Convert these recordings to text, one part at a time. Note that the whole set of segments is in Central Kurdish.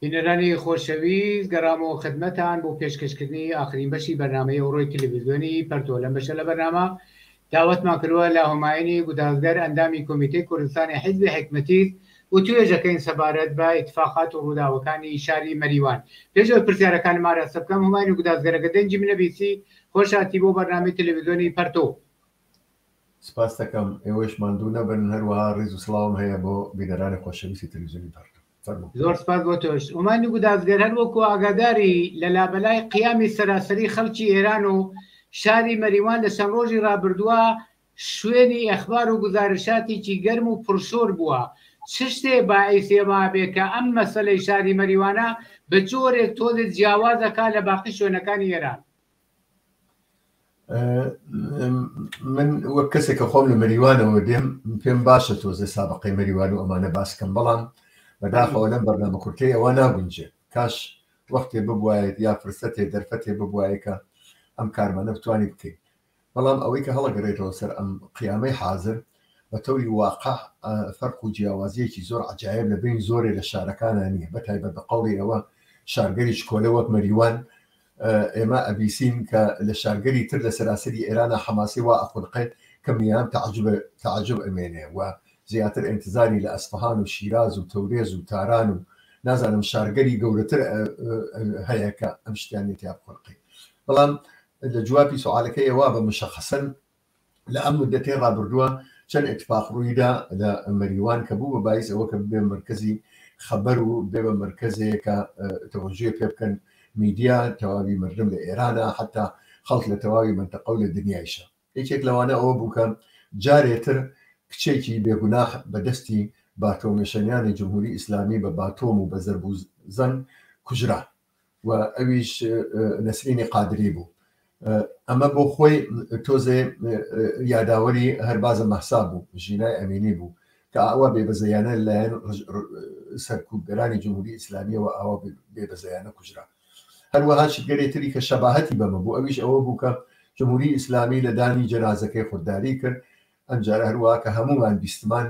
بینەرانی خۆشەویست گەڕامەوە خدمەتان بۆ پێشکەشکردنی ئاخرین بەشی بەرنامەی ئەوڕۆی تەلەڤیزیۆنی پەرتۆ. لەم بەشە لە بەرنامە داوەتمان کردووە لە هومایونی گودازگەر ئەندامی کۆمیتەی کوردستانی حیزبی حیکمەتیست وتوێژەکەین سەبارەت بە ئیتفاقات و ڕووداوەکانی شاری مەریوان. پێش ئەوەی پرسیارەکانم ئاراستە بکەم هومایونی گودازگەر ئەگەر دەنگی منە بیسی خۆش هاتی بۆ بەرنامەی تەلەڤیزیۆنی پەرتۆ. سپاست دەکەم، ئێوەیش ماندوو نەبن، هەروەها ڕیز و سڵاوم هەیە بۆ بینەرانی خۆشەویستی تەلەڤیزیۆنی پەرتۆ. فەرموو. زۆر سپاس بۆ تۆش. هومایونی گودازگەر هەر وەکوو ئاگاداری لە لابەلای قیامی سەراسەری خەڵکی ئێران و شاری مەریوان لە چەند ڕۆژی ڕابردووە شوێنی ئەخبار و گوزارشاتێکی گەرم و پڕشۆر بووە، چ شتێ باعیسی ئەمە ئەبێ کە ئەم مەسەلەی شاری مەریوانە بە جۆرێک تۆزێ جیاواز ئەکا لە باقی شوێنەکانی ئێران؟ من وەک کەسێک کە خۆم لە مەریوانەوە دێم پێم باشە تۆزێ سابقەی مەریوان و ئەمانە باس کەم بەڵام بەداخەوە لەم بەرنامە کورتەی ئەوە ناگونجێ کاش وەختێ ببوایەت یا فرسەتێ دەرفەتێ ببوایە کە ئەم کارمانە بتوانی بکەین بەڵام ئەوەی کە هەڵەگەڕێتەوە سەر ئەم قیامەی حازر بە تەوری واقع فەرق و جیاوازییەکی زۆر عەجایب لە بەین زۆرێ لە شارەکانا نییە بە تایبەت بە قەوڵی ئەوە شارگەری چکۆلە وەک مەریوان ئێمە ئەبیسین کە لە شارگەری تر لە سەراسەری ئێرانا حەماسی وا ئەخولقێ کە میان تەعجب تەعجب ئەمێنێ و زیاتر ئینتزاری لە ئەسفەهان و شیراز و تەورێز و تاران و نازانم شارگەری گەورەتر هەیە کە ئەم شتیانەی تیا بخولقێ بەڵام لە جوابی سوالەکەی ئەوە بە مشەخەسەن لە ئەم مدەتەی ڕابردووە چەند ئیتفاق ڕوویدا لە مەریوان کە بوو بە بایس ئەوە کە ببێ مەرکەزی خەبەر و بێ بە مەرکەزێ کە تەوەجوێ پێ بکەن میدیا تەواوی مردم لە ئێرانە حتا خەڵک لە تەواوی مەنتەقە و لە دنیایشە یەکێک لەوانە ئەوە بوو کە جارێ تر کچێکی بێگوناح بە دەستی باتۆمێشەنیانی جمهوری ئیسلامی بە باتۆم و بە زەرب و زەنگ کوژرا. و ئەویش نەسرینی قادری بوو. ئەمە بۆ خۆی تۆزێ یاداوەری هەربازە مەهسا بوو، ژینای ئەمینی بوو کە ئاوا بێبەزەیانە لەلایەن سەرکوبگەرانی جمهوری ئیسلامیەوە ئاوا بێبەزەیانە کوژرا. هەروەها شتگەلێ تری کە شەباهەتی بەمە بوو ئەویش ئەوە بوو کە جمهوری ئیسلامی لە دانی جەنازەکەی خودداری کرد، ئەمجارە هەروەها کە هەموومان بیستمان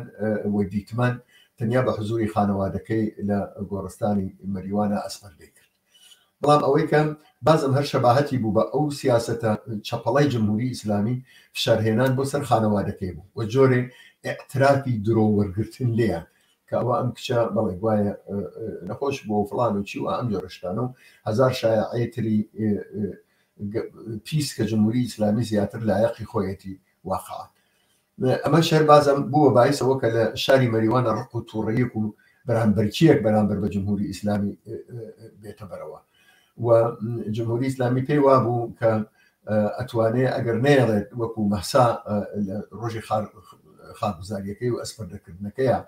و دیتمان تەنیا بە حزوری خانەوادەکەی لە گۆڕستانی مەریوانە ئەسپەردەی کرد. بەڵام ئەوەی کە بازم هەر شەباهەتی بوو بە ئەو سیاسەتە چەپەڵەی جمهوری ئیسلامی فشارهێنان بۆ سەر خانەوادەکەی بوو و جۆرێ ئیعترافی درۆ وەرگرتن لێیان کە ئەوە ئەم کچە بەڵێ گوایە نەخۆش بووە و فڵان و چی و ئەم جۆرە شتانە و هەزار شایعەی تری پیس کە جمهوری ئیسلامی زیاتر لایەقی خۆیەتی واقعا ئەمەش هەر بازم بووە بایس ئەوە کە لە شاری مەریوانە ڕق و تووڕەیەک و بەرامبەرکییەک بەرامبەر بە جمهوری ئیسلامی بێتە بەرەوە و جمهوری ئیسلامی پێی وابوو کە ئەتوانێ ئەگەر نەیەڵێت وەکو مەهسا لە ڕۆژی خاکگوزاریەکەی و ئەسپەردەکردنەکەیە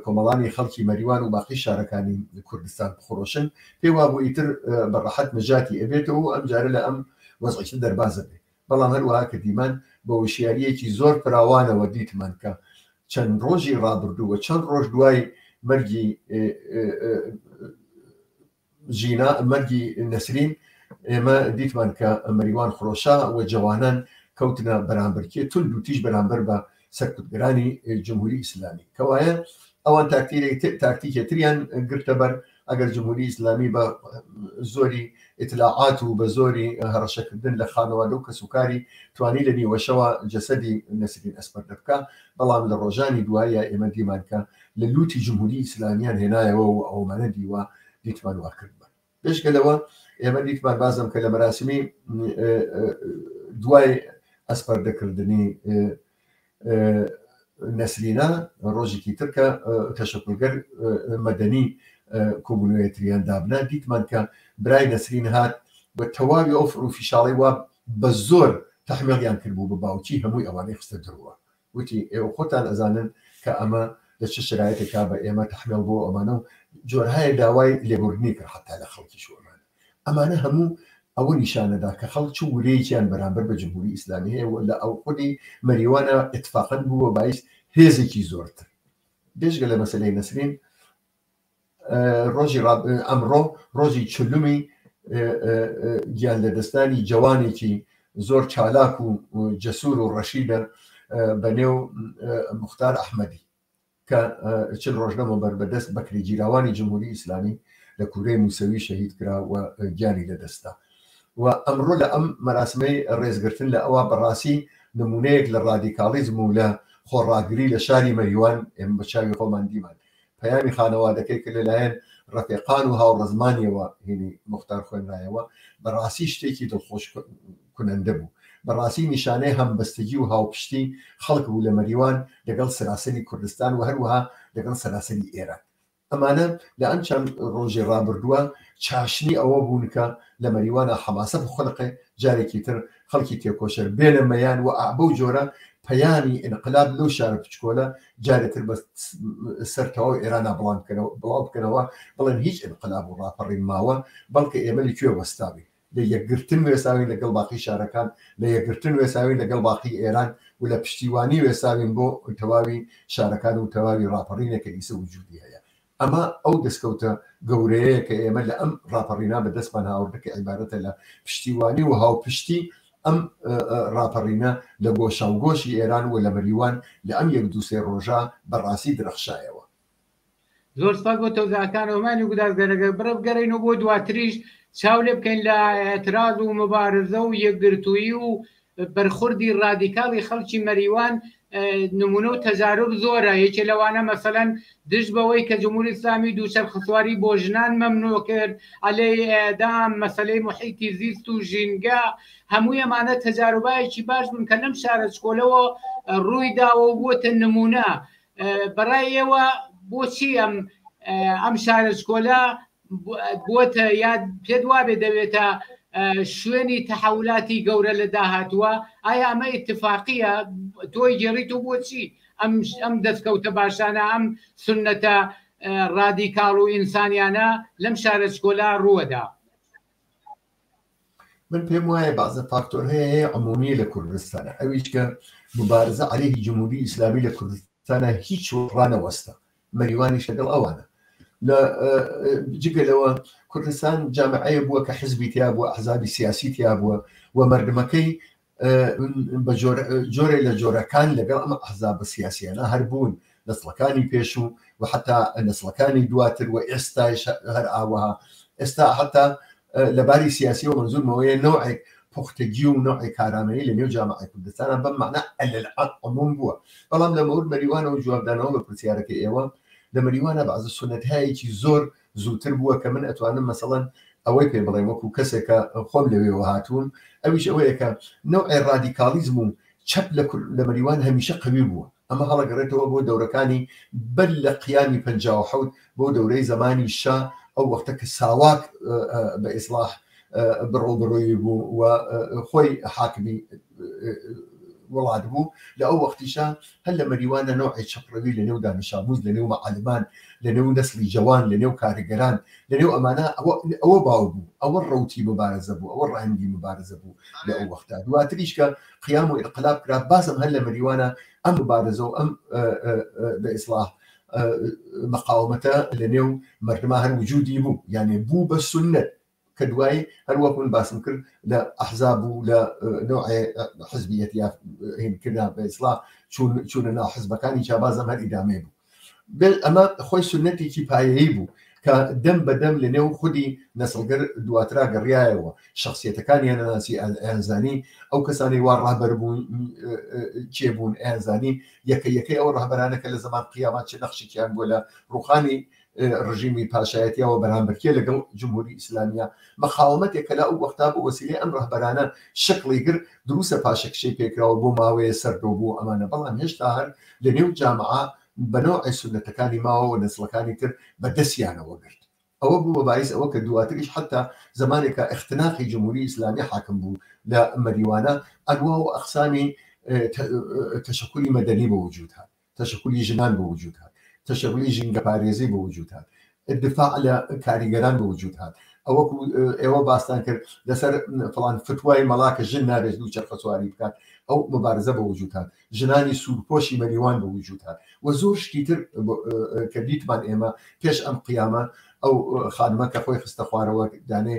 کۆمەڵانی خەڵکی مەریوان و باقی شارەکانی کوردستان بخرۆشن پێی وابوو ئیتر بە ڕەحەت نەجاتی ئەبێتەوە و ئەمجارە لە ئەم وەزعیشە دەربازە بێ بەڵام هەروەها کە دیمان بە وشیارییەکی زۆر فراوانەوە دیتمان کە چەند ڕۆژی ڕابردوو و چەند ڕۆژ دوای مەرگی ژینا مەرگی نەسرین ئێمە دیتمان کە مەریوان خرۆشا و جەوانان کەوتنە بەرامبەرکێ توند و تیژ بەرامبەر بە سەرکوتگەرانی جمهوری ئیسلامی کەوایە ئەوان تاکتیکێ تریان گرتە بەر ئەگەر جمهوری ئیسلامی بە زۆری ئیتلاعات و بە زۆری هەڕەشەکردن لە خانەوادە و کەسوکاری توانی لە نیوەشەوە جەسەدی نەسرین ئەسپەردە بکا بەڵام لە ڕۆژانی دوایە ئێمە دیمان کە لە لوتی جمهوری ئیسلامیان هێنایەوە و ئەومانە دیوە دیتمان وا کردمان بێجگە لەوە ئێمە دیتمان بازم کە لە مەراسمی دوای ئەسپەردەکردنی نەسرینا ڕۆژێکی تر کە تەشەکولگەر مەدەنی کۆبوونەوەی تریان دابنا دیتمان کە برای نەسرین هات و تەواوی ئەو فڕوفیشاڵی وا بە زۆر تەحمیلیان کردبوو بە باوکی هەمووی ئەوانەی خستە درووە وتی ئێوە خۆتان ئەزانن کە ئەمە لە چ شەرایتێکا بە ئێمە تەحمیل بۆ ئەمانە و جۆرهای داوای لێبوردنی کرد حتا لە خەڵکیش و ئەمانە ئەمانە هەموو ئەوە نیشانەدا کە خەڵک چ ورەیەکیان بەرامبەر بە جمهوری ئیسلامی هەیە و لە ئەو خودی مەریوانە ئیتفاقەن بووە بایس هێزێکی زۆرتر بێجگە لە مەسەلەی نەسرین ڕۆژی ئەمڕۆ ڕۆژی چلمی گیان لەدەستدانی جەوانێکی زۆر چالاک و جەسوور و ڕەشیدە بە نێو مختار ئەحمەدی کە چل ڕۆژ لەمەوبەر بە دەست بەکرێگیراوانی جمهوری ئیسلامی لە کوورەی موسەوی شەهید کرا و گیانی لەدەستدا. و ئەمڕۆ لە ئەم مەراسمەی ڕێزگرتن لە ئەوا بەڕاستی نموونەیەک لە ڕادیکاڵیزم و لە خۆڕاگری لە شاری مەریوان ئێمە بە چاوی خۆمان دیمان. پەیامی خانەوادەکەی کە لەلایەن ڕەفیقان و هاوڕەزمانیەوە هینی موختار خوێنرایەوە، بەڕاستی شتێکی دڵخۆش کونەندە بوو. بەڕاستی نیشانەی هەمبەستگی و هاوپشتی خەڵک بوو لە مەریوان لەگەڵ سەراسەری کوردستان و هەروەها لەگەڵ سەراسەری ئێران. ئەمانە لە ئەم چەند ڕۆژی ڕابردووە چاشنی ئەوە بوون کە لە مەریوانا حەماسە بخولقێ، جارێکی تر خەڵکی تێکۆشەر بێنە مەیان و بەو جۆرە پەیامی ئینقلاب لەو شارە بچکۆلە جارێ تر بە سەر تەواو ئێرانا بڵاو بکەنەوە، بڵێن هیچ ئینقلاب و ڕاپەڕین ماوە، بەڵکە ئێمە لە کوێ وەستاوین؟ لە یەکگرتن وێساوین لەگەڵ باقی شارەکان، لە یەکگرتن وێساوین لەگەڵ باقی ئێران و لە پشتیوانی وێساوین بۆ تەواوی شارەکان و تەواوی ڕاپەڕینێک کە ئیسە وجودی هەیە. ئەمە ئەو دەسکەوتە گەورەیەیە کە ئێمە لە ئەم ڕاپەڕینە بە دەستمان هاوردە کە عیبارەتە لە پشتیوانی و هاوپشتی ئەم ڕاپەڕینە لە گۆشاوگۆشی ئێران و لە مەریوان لە ئەم یەک دوو سێ ڕۆژە بە ڕاستی درەخشایەوە. زۆر سپاس بۆ تەوزیعەکان هۆمانی گوداز گەرەگە بڕە بگەڕێینەوە بۆ دواتریش چاو لێ بکەین لە ئیعتراز و موبارزە و یەکگرتوویی و بەرخوردی ڕادیکاڵی خەڵکی مەریوان نمونە و تەجارب زۆرە یەکێ لەوانە مەسەلەن دژ بەوەی کە جمهوری ئیسلامی دووچەرخەسواری بۆ ژنان مەمنوع کرد عەلەی ئێعدام مەسەلەی محیتی زیست و ژینگە هەمووی ئەمانە تەجاروبایەکی باش بوون کە لەم شارە چکۆلەوە ڕووی داوە و بووەتە نمونە بەڕای ئێوە بۆچی ئەم ئەم شارەچکۆلە بووەتە یا پێت وابێ دەبێتە شوێنی تەحولاتی گەورە لە داهاتووە ئایا ئەمە ئیتفاقیە تۆی گێڕیت و بۆچی ئەم ئەم دەستکەوتە باشانە ئەم سنەتە ڕادیکاڵ و ئینسانیانە لەم شارەچکۆلا ڕووەدا؟ من پێم وایە بەعزە فاکتۆر هەیە هەیە عمومی لە کوردستانە ئەویش کە مبارزە عەلەیهی جمهوری ئیسلامی لە کوردستانە هیچ ڕانەوەستا مەریوانیش لەگەڵ ئەوانە لە جگە لەوە کوردستان جامعەیە بووە کە حزبی تیا بووە ئەحزابی سیاسی تیا بووە و مردمەکەی بە جۆرێ لە جۆرەکان لەگەڵ ئەم ئەحزابە سیاسیانە هەر بوون نەسڵەکانی پێشوو و حتا نەسڵەکانی دواتر و ئێستایش هەر ئاوەها ئێستا حتا لەباری سیاسیەوە مەنزورمەوەیە نەوعێک پوختەگی و نەوعێک کارامەیی لە نێو جامعەی کوردستانە بەم مەعنا عەلەلعموم بووە بەڵام لە مەورد مەریوانەوە جوابدانەوە بە پرسیارەکەی ئێوە لە مەریوانە بەعزە سوننەتهایەکی زۆر زووتر بووە کە من ئەتوانم مەسەڵەن ئەوەی پێ بڵێم وەکو کەسێک کە خۆم لەوێوە هاتووم ئەویش ئەوەیە کە نەوعێ ڕادیکاڵیزم و چەپ لە لە مەریوان هەمیشە قەوی بووە ئەمە هەڵەگەڕێتەوە بۆ دەورەکانی بەر لە قیامی 57 بۆ دەورەی زەمانی شا ئەو وەختە کە ساواک بە ئیسڵاح بڕۆ بڕۆی بوو و خۆی حاکمی وڵات بوو لە ئەو وەختیشا هەر لە مەریوانە نەوعێ چەپڕەوی لە نێو دانشاموز لە نێو مەعەلمان لە نێو نەسلی جەوان لە نێو کارگەران لە نێو ئەمانە ئەوە ئەوە باو بوو ئەوە ڕەوتی مبارزە بوو ئەوە ڕەهەندی مبارزە بوو لە ئەو وەختە دواتریش کە قیام و ئینقلاب کرا بازم هەر لە مەریوانە ئەم مبارزە و ئەم بە ئیسڵاح مقاومەتە لە نێو مەردما هەر وجودی بوو یانێ بوو بە سوننەت کە دوایی هەر وەک من باسم کرد لە ئەحزاب و لە نوعێ حزبیەت یا هین کرا بە ئیسڵاح چوونە ناو حزبەکانی چابازم هەر ئیدامەی بوو بێ ئەمە خۆی سوننەتێکی پایەیی بوو کە دەم بە دەم لە نێو خودی نەسڵگر دواترا گەڕیایەوە شخصیەتەکانیان ناسی ئەیانزانی ئەو کەسانی وا ڕابەر بوون کێ بوون ئەیانزانی یەکە یەکەی ئەو ڕەهبەرانە کە لە زەمان قیامات چ نەخشێکیان بووە لە ڕوخانی ڕژیمی پاشایەتیەوە بەرامبەرکێ لەگەڵ جمهوری ئیسلامیە مەقاومەتێک کە لە ئەو وەختا بە وەسیلەی ئەم ڕەهبەرانە شکڵی گرت دروستە پاشەکشەی پێکراوە بۆ ماوەیە سەردەو بوو ئەمانە بەڵام هێشتا هەر لە نێو جامعە بە نەوعێ سوننەتەکانی ماوە و نەسڵەکانی تر بە دەستیانەوە گرت ئەوە بوو بە بایس ئەوە کە دواتریش حەتا زەمانێک کە ئیختناقی جمهوری ئیسلامی حاکم بوو لە مەریوانە ئەنوا و ئەقسامی تەشەکولی مەدەنی بە وجود هات تەشەکولی ژنان بە وجود هات تەشەکولی ژینگەپارێزی بە وجود هات دفاع لە کاریگەران بە وجود هات ئەوەکو ئێوە باستان کرد لەسەر فڵان فتوای مەڵا کە ژن نابێت دوو چەرخە سواری بکات ئەو مبارزە بە وجود هات ژنانی سوورپۆشی مەریوان بە وجود هات و زۆر شتی تر کە دیتمان ئێمە پێش ئەم قیامە ئەو خانمە کە خۆی خستە خوارەوە دانێ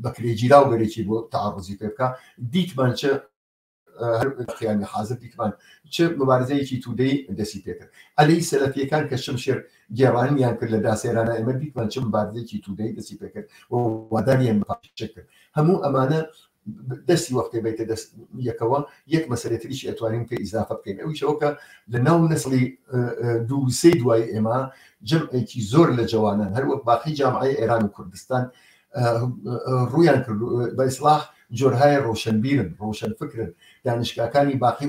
بەکرێگیراو گەرێکی بۆ تعرضی پێ بکە دیتمان چ هەر قیامی حاضر دیتمان چ مبارزەیەکی تودەی دەستی پێکرد عەلەی سەلەفیەکان کە شمشێر گێڕانیان کرد لە داسێرانە ئێمە دیتمان چ مبارزەیەکی تودەی دەستی پێکرد و واداریان بە پاشەکشە کرد. هەموو ئەمانە دەستی وەختێ بێتە دەست یەکەوە یەک مەسەلەی تریشی ئەتوانین پێ ئیزافە بکەین ئەویش ئەوە کە لە ناو نەسڵی دوو سێی دوای ئێمە جەمعێکی زۆر لە جەوانان هەر وەک باقی جامعەی ئێران و کوردستان ڕوویان کرد بە ئیسڵاح جۆرهای ڕۆشنبیرن ڕۆشنفکرن دانشگاکانی باقی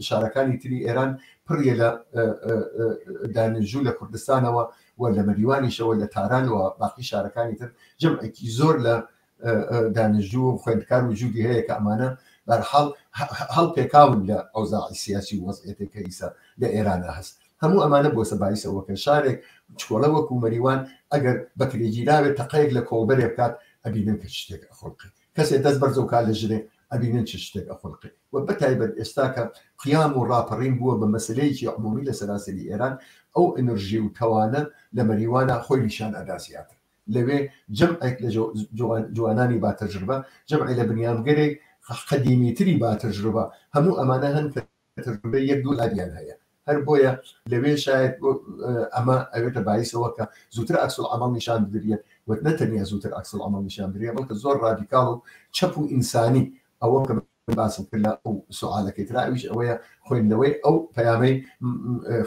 شارەکانی تری ئێران پڕیە لە دانشجوو لە کوردستانەوە و لە مەریوانیشەوە لە تاران و باقی شارەکانی تر جەمعێکی زۆر لە دانشجوو و خوێندکار وجودی هەیە کە ئەمانە بەرحاڵ هەڵپێکاون لە ئەوزاعی سیاسی و وەزعیەتێک کە ئیسە لە ئێرانە هەست. هەموو ئەمانە بۆسە بایس ئەوە کە شارێک چکۆڵە وەکوو مەریوان ئەگەر بەکرێگیراوێ تەقەیەک لە کۆڵبەرێ بکات ئەبینن کە چ شتێک ئەخوڵقێ. کەسێ دەست بەرزەو کا لە ژنێ ئەبینن چ شتێک ئەخوڵقێ و بەتایبەت ئێستا کە قیام و ڕاپەڕین بووە بە مەسەلەیەکی عمومی لە سەراسەری ئێران ئەو ئنرژی و تەوانە لە مەریوانا خۆی نیشان ئەدا زیاتر. لەوێ جەمعێک لە جوانانی با تەجروبە، جەمعێ لە بنیامگەرێک قەدیمیتری با تەجروبە، هەموو ئەمانە هەن کە تەجروبەی یەک دوو لابیان هەیە. هەر بۆیە لەوێ شایەد ئەمە ئەوێتە بایسەوە کە زووتر عەکسولعەمەڵ نیشان بدریەت و نە تەنیا زووتر عەکسولعەمەڵ نیشان بدریەت بەڵکە زۆر ڕادیکاڵ و چەپ و ئینسانی ئەوە کە باسم کرد لە ئەو سوعالەکەی ترا ئەویش ئەوەیە خوێندنەوەی ئەو پەیامەی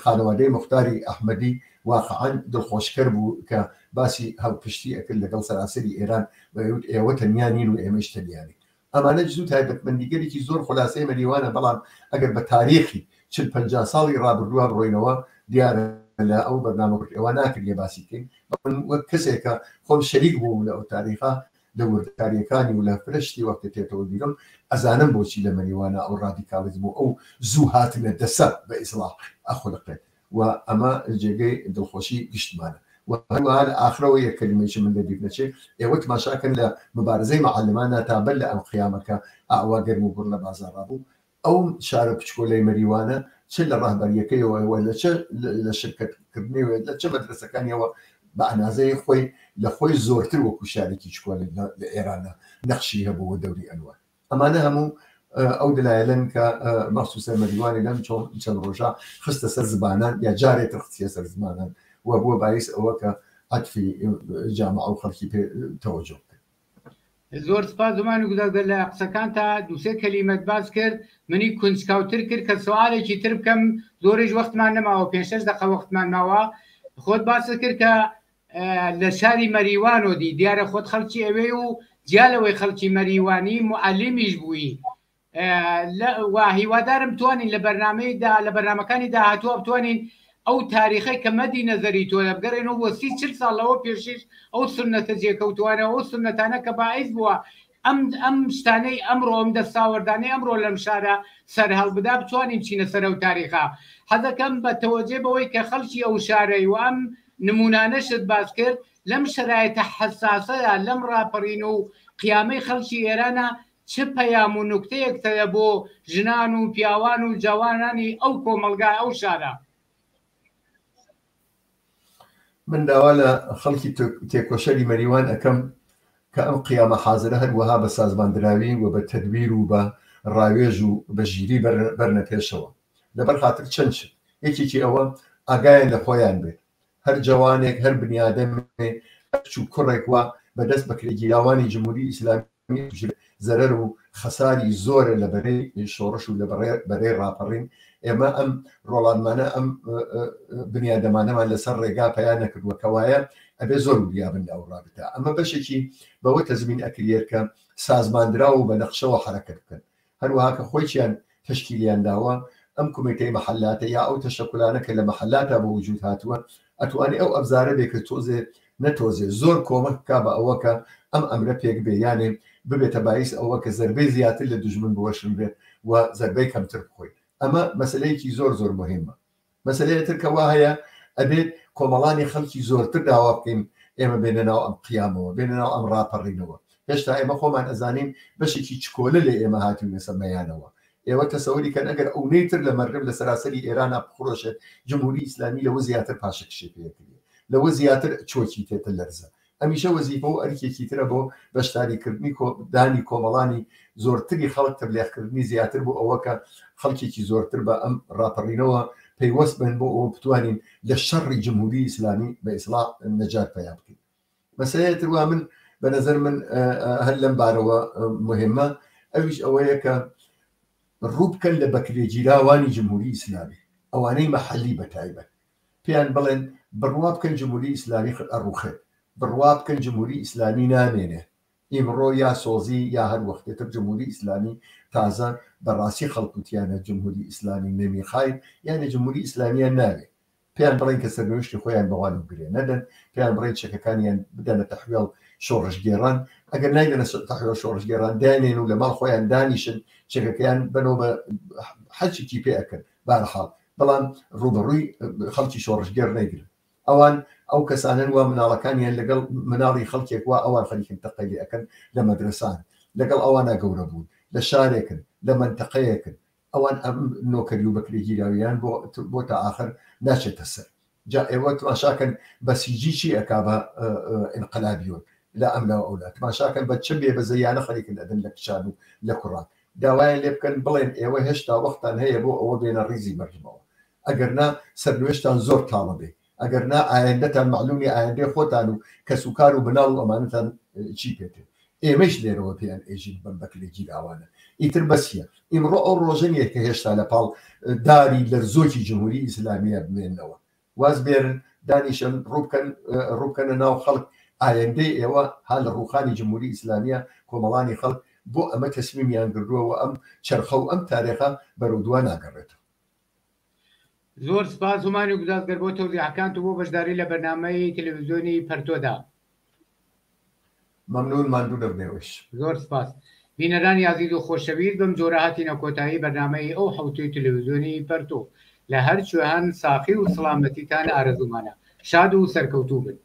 خانەوادەی موختاری ئەحمەدی واقعا دڵخۆشکەر بوو کە باسی هاوپشتی ئەکرد لەگەڵ سەراسەری ئێران و ئەیوت ئێوە تەنیا نین و ئێمەیش تەنیا نین. ئەمانە جزو تایبەتمەندیگەلێکی زۆر خولاسەی مەریوانە بەڵام ئەگەر بە تاریخی 40 50 ساڵی ڕابردووە بڕۆینەوە دیارە لە ئەو بەرنامە کورت ئێوە ناکرێ باسی بکەین بەڵام وەک کەسێک کە خۆم شەریک بووم لە ئەو تاریخە لە وردەکارییەکانی و لە فرە شتی وەختێ تێتەوە بیرم ئەزانم بۆچی لە مەریوانا ئەو ڕادیکاڵیزم و ئەو زوو هاتنە دەسە بە ئیسڵاح ئەخولقێت و ئەمە جێگەی دڵخۆشی گشتمانە و هەروەها لە ئاخرەوە یەک کەلیمەیشم من لە بیر نەچێ ئێوە تماشا کەن لە مبارزەی مەعەلمانا تا بەر لە ئەم قیامە کە ئاوا گەرم و گوڕ لە بازاڕا بوو ئەو شارە بچکۆلەی مەریوانە چ لە ڕەهبەریەکەیەوە و لە چ لە شرکەت کردنیەوە لە چ مەدرەسەکانیەوە بە ئەنازەی خۆی لە خۆی زۆرتر وەکوو شارێکی چکۆلە لە ئێرانە نەخشی هەبوو و دەوری ئەنوان. ئەمانە هەموو ئەو دەلایلەن کە مەخسوسە مەریوانی لەم چەند ڕۆژە خستە سەر زبانان یا جارێ تر خستیە سەر زمانان و بووە بایس ئەوە کە عەتفی جامعە و خەڵکی پێ تەوەجۆ بکەن. زۆر سپاس زمانی گودازگەر لە قسەکانتا دوو سێ کەلیمەت باس کرد منی کونجکاوتر کرد کە سوالێکی تر بکەم زۆریش وەختمان نەماوە پێ شەش دەقە وەختمان ماوە خۆت باست کرد کە لە شاری مەریوانۆ دی دیارە خۆت خەڵکی ئەوێ و جیا لەوەی خەڵکی مەریوانی معەلیمیش بووی و هیوادارم توانین لە بەرنامەیدا لە بەرنامەکانی داهاتووە بتوانین ئەو تاریخەی کە مەدی نەزەری تۆ بگەڕێنەوە بۆ سی چل ساڵ لەوە پێشیش ئەو سنەتە جێکەوتوانە ئەو سنەتانە کە باعیس بووە ئەم ئەم شتانەی ئەمڕۆ ئەم دەستاوەردانەی ئەمڕۆ لەم شارە سەر هەڵبدا بتوانین بچینە سەر ئەو تاریخە حەزەکەم بە تەوەجێ بەوەی کە خەڵکی ئەو شارەی و ئەم نمونانەشت باس کرد لەم شەرایتە حەساسەیە لەم ڕاپەڕین و قیامەی خەڵکی ئێرانە چ پەیام و نوکتەیەکت هەیە بۆ ژنان و پیاوان و جەوانانی ئەو کۆمەڵگا ئەو شارە؟ من داوا لە خەڵکی تێکۆشەری مەریوان ئەکەم کە ئەم قیامە حازرە هەر وەها بە سازماندراوی و بە تەدبیر و بە ڕاوێژ و بە ژیری بەرنە پێشەوە لەبەر خاتر چەند شت یەکێکی ئەوە ئاگایان لە خۆیان بێت هەر جەوانێک هەر بنیادەمێ هەر کچ و کوڕێک وا بە دەست بەکرێگیراوانی جمهوری ئیسلامی زەرەر و خەساری زۆرە لە بەرەی شۆڕش و لە بەرەی ڕاپەڕین ئێمە ئەم ڕۆڵانمانە ئەم بنیادەمانەمان لەسەر ڕێگا پیا نەکردووە کەوایە ئەبێ زۆر وریابن لە ئەو ڕابتە ئەمە بەشێکی بەوە تەزمین ئەکریێت کە سازماندراو و بە نەخشەوە حەرەکەت بکەن هەروەها کە خۆیچیان تەشکیلیان داوە ئەم کومیتەی مەحەلاتە یا ئەو تەشەکولانە کە لە مەحەلاتا بە وجود هاتووە ئەتوانێ ئەو ئەبزارە بێ کە تۆزێ نە تۆزێ زۆر کۆمەک بکا بە ئەوە کە ئەم ئەمرە پێک بێ یانێ ببێتە بایس ئەوە کە زەربەی زیاتر لە دوژمن بوەشنرێت و زەربەی کەمتر بخۆین ئەمە مەسەلەیەکی زۆر زۆر موهیمە. مەسەلەیە تر کە وا هەیە ئەبێت کۆمەڵانی خەڵکی زۆرتر داوا بکەین ئێمە بێنە ناو ئەم قیامەوە، بێنە ناو ئەم ڕاپەڕینەوە. هێشتا ئێمە خۆمان ئەزانین بەشێکی چکۆلە لە ئێمە هاتووینەسە مەیانەوە. ئێوە تەسەوری کەن ئەگەر ئەونەی تر لە مەردم لە سەراسەری ئێرانا بخرۆشێت جمهوری ئیسلامی لەوە زیاتر پاشەکشێ پێ ئەکرێ، لەوە زیاتر چۆکی تێتە لەرزە. هەمیشە وەزیفە و ئەرکێکی ترە بۆ بەشداری کردنی کۆ دانی کۆمەڵانی زۆرتری خەڵک تەبلێغ کردنی زیاتر بۆ ئەوە کە خەڵکێکی زۆرتر بە ئەم ڕاپەڕینەوە پەیوەست بن بۆ ئەوە بتوانین لە شەڕی جمهوری ئیسلامی بە ئیسڵاح نەجات پەیا بکەین. مەسەلەیە تر وا من بە نەزەر من هەر لەم بارەوە مهمە ئەویش ئەوەیە کە ڕوو بکەن لە بەکرێگیراوانی جمهوری ئیسلامی ئەوانەی مەحەلی بە تایبەت پێیان بڵێن بڕوا بکەن جمهوری ئیسلامی ئەڕوخێت بڕوا بکەن جمهوری ئیسلامی نامێنێ ئیمڕۆ یا سۆزی یا هەر وەختێ تر جمهوری ئیسلامی تازە بە ڕاستی خەڵک وتیانە جمهوری ئیسلامی نەمیخایم یانێ جمهوری ئیسلامیان ناوێ پێیان بڵێن کە سەرنوشتی خۆیان بەوانەوە گرێ نەدەن، پێیان بڵێن چەکەکانیان بدەنە تەحوێڵ شۆڕشگێڕان، ئەگەر نایدەنە تەحوێڵ شۆڕشگێڕان دایانێن و لە ماڵ خۆیان دانیشن چەکەکەیان بەنەوە بە هەرچیکی پێ ئەکەن بارحاڵ بەڵام ڕووبەڕووی خەڵکی شۆڕشگێڕ نەیگرن. ئەوان ئەو کەسانەن وا مناڵەکانیان لەگەڵ مناڵی خەڵکێک وا ئەوان خەریکن تەقەی لێ ئەکەن لە مەدرەسان لەگەڵ ئەوانا گەورە بوون لە شارێکن لە مەنتەقەیەکن ئەوان ئەم نۆکەری و بەکرێگیراویان بۆ بۆ تا ئاخر ناچێتە سەر جا ئێوە تماشاکەن بەسیجی چی ئەکا بە ئینقلابیون لە ئەم لاو ئەولا تماشاکەن بە چ بێ بەزەیانە خەریکن ئەدەن لە کچان و لە کوڕان داوایان لێ بکەن بڵێن ئێوە هێشتا وەختان هەیە بۆ ئەوە بێنە ڕیزی مەردمەوە ئەگەر نا سەرنوێشتان زۆر تاڵە بێ ئەگەر نا ئایندەتان مەعلوم نیە ئایندەی خۆتان و کەس و کار و مناڵ و ئەمانەتان چی پێ دێ ئێمەیش لێرەوە پێیان ئێژین بەم بەکرێ گیراوانە ئیتر بەسیە ئیمڕۆ ئەو ڕۆژە نیە کە هێشتا لە پاڵ داری لەرزۆکی جمهوری ئیسلامیە بمێنەوە واز بێرن دانیشن ڕووبکەن ڕووبکەنە ناو خەڵک ئایندەی ئێوە ها لە ڕووخانی جمهوری ئیسلامیە کۆمەڵانی خەڵک بۆ ئەمە تەسمیمیان گردووە و ئەم چەرخە و ئەم تارێخە بەرەو دوا ناگەڕێتەوە. زۆر سپاس هومانی گودازگەر بۆ تەوزیحەکانت و بۆ بەشداری لە بەرنامەی تەلەڤیزیۆنی پەرتۆدا. مەمنون ماندوو نەبن ئێوەش. زۆر سپاس. بینەرانی ئازیز و خۆشەویست بەم جۆرە هاتینە کۆتایی بەرنامەی ئەو حەوتووی تەلەڤیزیۆنی پەرتۆ. لە هەر کوێ هەن ساخی و سڵامەتیتان ئارەزوومانە. شاد و سەرکەوتوو بن.